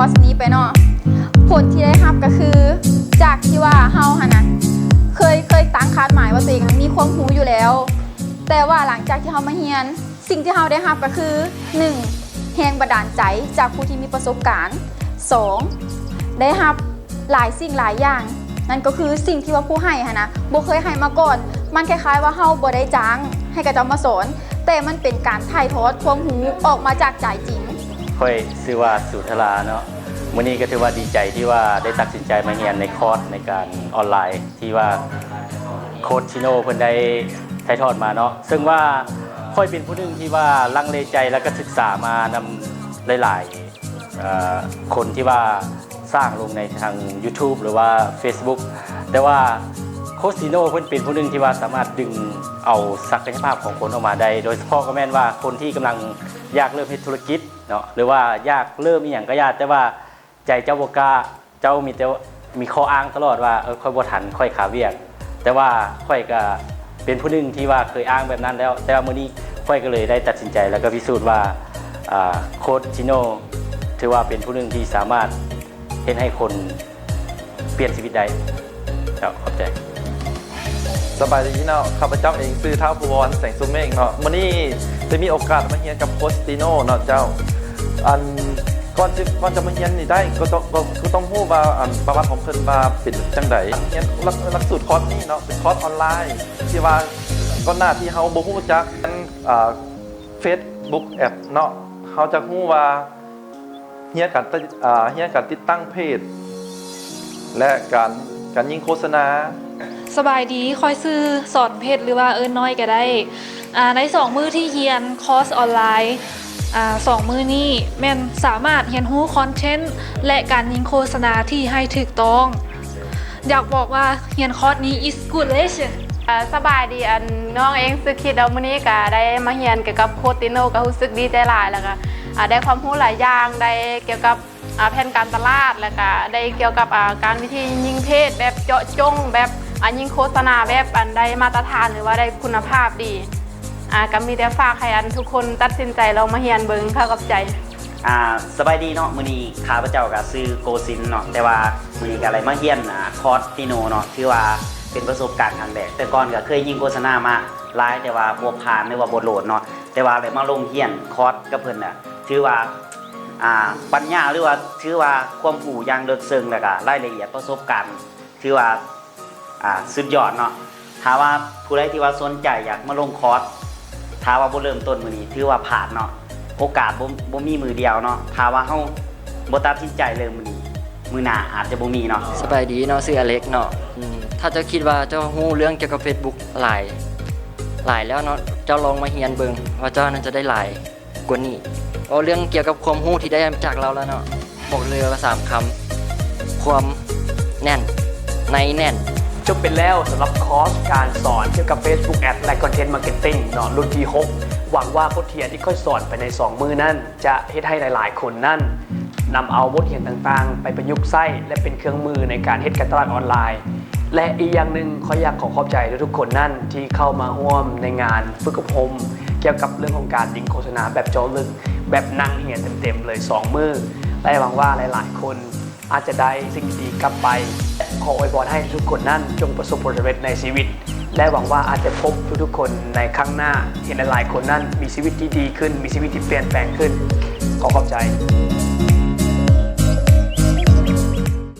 ຄອສນີ້ໄປເນາະ ຜົນທີ່ໄດ້ຮັບກໍຄື ຈາກທີ່ວ່າເຮົາຫັ້ນນະ ເຄີຍ ເຄີຍຕັ້ງຄາດໝາຍວ່າຕົວເອງມີຄວາມຮູ້ຢູ່ແລ້ວ ແຕ່ວ່າຫຼັງຈາກທີ່ເຮົາມາຮຽນ ສິ່ງທີ່ເຮົາໄດ້ຮັບກໍຄື ໜຶ່ງ ແຮງບັນດານໃຈຈາກຜູ້ທີ່ມີປະສົບການ, ສອງ ໄດ້ຮັບຫຼາຍສິ່ງຫຼາຍຢ່າງ ນັ້ນກໍຄືສິ່ງທີ່ວ່າຜູ້ໃຫ້ຫັ້ນນະ ບໍ່ເຄີຍໃຫ້ມາກ່ອນ. ມັນຄ້າຍໆວ່າເຮົາບໍ່ໄດ້ຈ້າງໃຫ້ເຂົາເຈົ້າມາສອນ ແຕ່ມັນເປັນການຖ່າຍທອດຄວາມຮູ້ອອກມາຈາກໃຈຈິງ. ຂ້ອຍຊື່ວ່າ ສຸທະລາ ເນາະ. ມື້ນີ້ກໍຖືວ່າດີໃຈທີ່ວ່າໄດ້ຕັດສິນໃຈມາຮຽນໃນຄອດໃນການອອນລາຍ ທີ່ວ່າໂຄດ Tino ເພິ່ນໄດ້ຖ່າຍທອດມາເນາະ. ເຊິ່ງວ່າຂ້ອຍເປັນຜູ້ໜຶ່ງທີ່ວ່າລັງເລໃຈ ແລ້ວກໍສຶກສາມານຳຫຼາຍໆ ເອີ ຄົນທີ່ວ່າສ້າງລົງໃນທາງ YouTube ຫຼືວ່າ Facebook ແຕ່ວ່າໂຄດ Tino ເພິ່ນເປັນຜູ້ໜຶ່ງທີ່ວ່າສາມາດດຶງເອົາສັກກະຍະພາບຂອງຄົນອອກມາໄດ້ ໂດຍສະເພາະກໍແມ່ນວ່າຄົນທີ່ກຳລັງຢາກເລີ່ມເຮັດທຸລະກິດເນາະ ຫຼືວ່າຢາກເລີ່ມອີ່ຫຍັງກໍຢ່າ ແຕ່ວ່າໃຈເຈົ້າບໍ່ກ້າ ເຈົ້າມີແຕ່ ມີຂໍ້ອ້າງຕະຫຼອດວ່າ ເອີ ຂ້ອຍບໍ່ທັນ ຂ້ອຍຄາວຽກ. ແຕ່ວ່າຂ້ອຍກໍເປັນຜູ້ໜຶ່ງທີ່ວ່າເຄີຍອ້າງແບບນັ້ນແລ້ວ ແຕ່ວ່າມື້ນີ້ຂ້ອຍກໍເລີຍໄດ້ຕັດສິນໃຈ ແລ້ວກໍພິສູດວ່າ ອາ ໂຄດ Tino ຖືວ່າເປັນຜູ້ໜຶ່ງທີ່ສາມາດເຮັດໃຫ້ຄົນປ່ຽນຊີວິດໄດ້. ເຈົ້າ ຂອບໃຈ. ສະບາຍດີເນາະ ຂ້າພະເຈົ້າເອງຊື່ທ້າວພູວອນ ແສງສຸມເມກເນາະ. ມື້ນີ້ໄດ້ມີໂອກາດມາຮຽນກັບໂຄດ Tino ເນາະເຈົ້າ. ອັນ ກ່ອນຈະ ກ່ອນຈະມາຮຽນນີ້ໄດ້ ກໍຕ້ອງ ກໍ ກໍຕ້ອງຮູ້ວ່າ ອັນ ປະຫວັດຂອງເພິ່ນວ່າເປັນຈັ່ງໃດ. ຮຽນຫຼັກ ຫຼັກສູດຄອດນີ້ເນາະ ເປັນຄອດອອນລາຍ ທີ່ວ່າກ່ອນໜ້າທີ່ເຮົາບໍ່ຮູ້ຈັກ ອ່າ Facebook Ads ເນາະ ເຮົາຈະຮູ້ວ່າ ຮຽນການຕິດ ອ່າ ຮຽນການຕິດຕັ້ງເພຈ ແລະ ການ ການຍິງໂຄສະນາ. ສະບາຍດີ ຂ້ອຍຊື່ສອນເພັດ ຫຼືວ່າເອີ້ນນ້ອຍກໍໄດ້. ອາ ໃນສອງມື້ທີ່ຮຽນຄອສອອນລາຍ ອາ ສອງມື້ນີ້ແມ່ນສາມາດຮຽນຮູ້ຄອນເທັນ ແລະ ການຍິງໂຄສະນາທີ່ໃຫ້ຖືກຕ້ອງ. ຢາກບອກວ່າຮຽນຄອສນີ້ is good lesson. ເອີ ສະບາຍດີ ອັນ ນ້ອງເອງຊື່ຄິດເນາະ ມື້ນີ້ກະໄດ້ມາຮຽນກ່ຽວກັບໂຄດ Tino ກະຮູ້ສຶກດີໃຈຫຼາຍ ແລ້ວກະ ອາ ໄດ້ຄວາມຮູ້ຫຼາຍຢ່າງ ໄດ້ກ່ຽວກັບ ອາ ແຜນການຕະຫຼາດ ແລ້ວກະໄດ້ກ່ຽວກັບ ອາ ການວິທີຍິງເພຈແບບເຈາະຈົງ ແບບ ອາ ຍິງໂຄສະນາແບບ ອັນ ໄດ້ມາດຕະຖານ ຫຼືວ່າໄດ້ຄຸນນະພາບດີ. ອາ ກະມີແຕ່ຝາກໃຫ້ ອັນ ທຸກຄົນຕັດສິນໃຈລອງມາຮຽນເບິ່ງ. ຂໍຂອບໃຈ. ອາ ສະບາຍດີເນາະ ມື້ນີ້ຂ້າພະເຈົ້າກະຊື່ໂກສິນເນາະ ແຕ່ວ່າມື້ນີ້ກະໄດ້ມາຮຽນ ອາ ຄອດ Tino ເນາະ ຖືວ່າເປັນປະສົບການຄັ້ງແລກ. ແຕ່ກ່ອນກະເຄີຍຍິງໂຄສະນາມາຫຼາຍ ແຕ່ວ່າບໍ່ຜ່ານ ຫຼືວ່າບໍ່ໂຫຼດເນາະ ແຕ່ວ່າໄດ້ມາລົງຮຽນຄອດກັບເພິ່ນນະ ຖືວ່າ ອາ ປັນຍາ ຫຼືວ່າຖືວ່າຄວາມຮູ້ຢ່າງເລິກເຊິ່ງ ແລ້ວກະລາຍລະອຽດປະສົບການ ຖືວ່າ ອາ ສຸດຍອດເນາະ. ຖ້າວ່າຜູ້ໃດທີ່ວ່າສົນໃຈຢາກມາລົງຄອດ ຖ້າວ່າບໍ່ເລີ່ມຕົ້ນມື້ນີ້ຖືວ່າພາດເນາະ ໂອກາດບໍ່ ບໍ່ມີມື້ດຽວເນາະ. ຖ້າວ່າເຮົາບໍ່ຕັດສິນໃຈເລີ່ມມື້ນີ້ ມື້ໜ້າອາດຈະບໍ່ມີເນາະ. ສະບາຍດີເນາະ ຊື່ອາເລັກເນາະ. ອືມ ຖ້າເຈົ້າຄິດວ່າເຈົ້າຮູ້ເລື່ອງກ່ຽວກັບ Facebook ຫຼາຍ ຫຼາຍແລ້ວເນາະ ເຈົ້າລອງມາຮຽນເບິ່ງວ່າເຈົ້າໜ້າຈະໄດ້ຫຼາຍ ກວ່ານີ້. ເວົ້າເລື່ອງກ່ຽວກັບຄວາມຮູ້ທີ່ໄດ້ຈາກລາວແລ້ວເນາະ ບອກເລີຍວ່າສາມຄຳ ຄວາມແໜ້ນ ໃນແໜ້ນ. ຈົບໄປແລ້ວສຳລັບຄອສການສອນກ່ຽວກັບ Facebook Ads ແລະ Content Marketing ເນາະ ລຸ້ນທີຫົກ. ຫວັງວ່າບົດຮຽນທີ່ຂ້ອຍສອນໄປໃນສອງມື້ນັ້ນ ຈະເຮັດໃຫ້ຫຼາຍໆຄົນນັ້ນ ນຳເອົາບົດຮຽນຕ່າງໆໄປປະຍຸກໃຊ້ ແລະ ເປັນເຄື່ອງມືໃນການເຮັດການຕະຫຼາດອອນລາຍ. ແລະ ອີກຢ່າງໜຶ່ງ ຂ້ອຍຢາກຂໍຂອບໃຈທຸກໆຄົນນັ້ນທີ່ເຂົ້າມາຮ່ວມໃນງານຝຶກອົບຮົມກ່ຽວກັບເລື່ອງຂອງການຍິງໂຄສະນາແບບເຈາະເລິກ ແບບນັ່ງຮຽນເຕັມໆເລີຍສອງມື້ ແລະ ຫວັງວ່າຫຼາຍໆຄົນອາດຈະໄດ້ສິ່ງດີໆກັບໄປ. ຂໍອວຍພອນໃຫ້ທຸກຄົນນັ້ນຈົ່ງປະສົບຜົນສຳເລັດໃນຊີວິດ ແລະ ຫວັງວ່າອາດຈະພົບທຸກໆຄົນໃນຄັ້ງໜ້າ ເຫັນຫຼາຍໆຄົນນັ້ນມີຊີວິດທີ່ດີຂຶ້ນ ມີຊີວິດທີ່ປ່ຽນແປງຂຶ້ນ. ຂໍຂອບໃຈ.